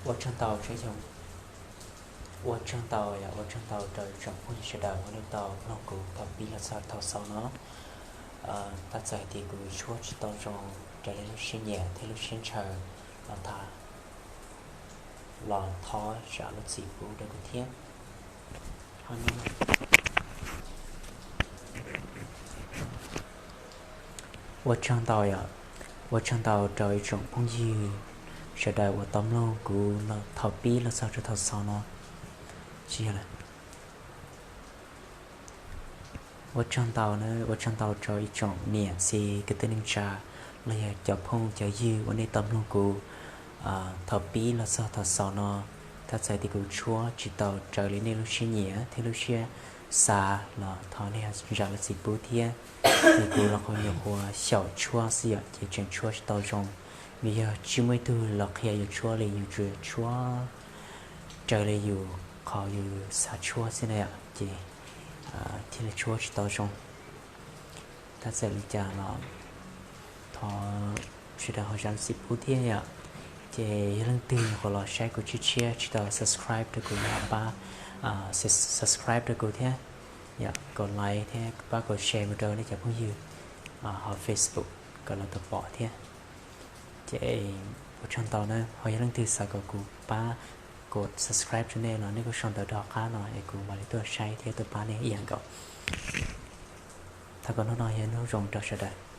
Ua tsaug ntau, ua tsaug ntau, ua tsaug ntau rau tsoom phooj ywg sawv daws uas nej tau mloog kuv thaum pib los txog thaum xaus no. Tab txawm hais tias kuv tshuab tsis tau zoo raws li lub siab nyiam thiab lub siab ntshaw los thov, los thov zam lub txim pub rau kuv thiab. Ua tsaug ntau, ua tsaug ntau rau ib tsoom phooj ywg sawv daws uas tau mloog kuv thaum pib los txog rau thaum xaus no. Ua tsaug ntau, ua tsaug ntau rau ib tsoom niam txiv kwv tij neej tsa los yog cov phooj cov ywg uas nej tau mloog kuv thaum pib los txog thaum xaus no. Tab txawm tias kuv tshuab tsis tau raws li nej lub siab nyiam thiab lub siab xav los thov nej zam lub txim pub thiab. Vim kuv los qhov nyuam qhuav xyaum tshuab xwb yom, ces tseem tshuab tsis tau zoo. Vim yog tsis muaj ib tug los qhia yus tshuab li, yus tsuas tshuab raws li yus qhov yus xav tshuab xwb na yom, ces thiaj li tshuab tsis tau zoo. Tab txawm li cas los thov sawv daws ho zam lub txim pub thiab yom. Ces yog leej twg nyuam qhuav los saib kuv tshiab tshiab tsis tau subscribe rau kuv, pab subscribe rau kuv thiab, yom, kaum like thiab pab kaum share mus rau nej cov phooj ywg hauv Facebook kom lawv tau pom thiab. Ces ua tsaug ntau na, ho yog leej twg xav kom kuv pab kaum subscribe rau nej los nej kuj sau ntawv rau hauv qab no es kuv mam li tuaj saib thiab tuaj pab nej ib yam nkaus. Thov kom hnub no yog hnub zoo rau sawv daws.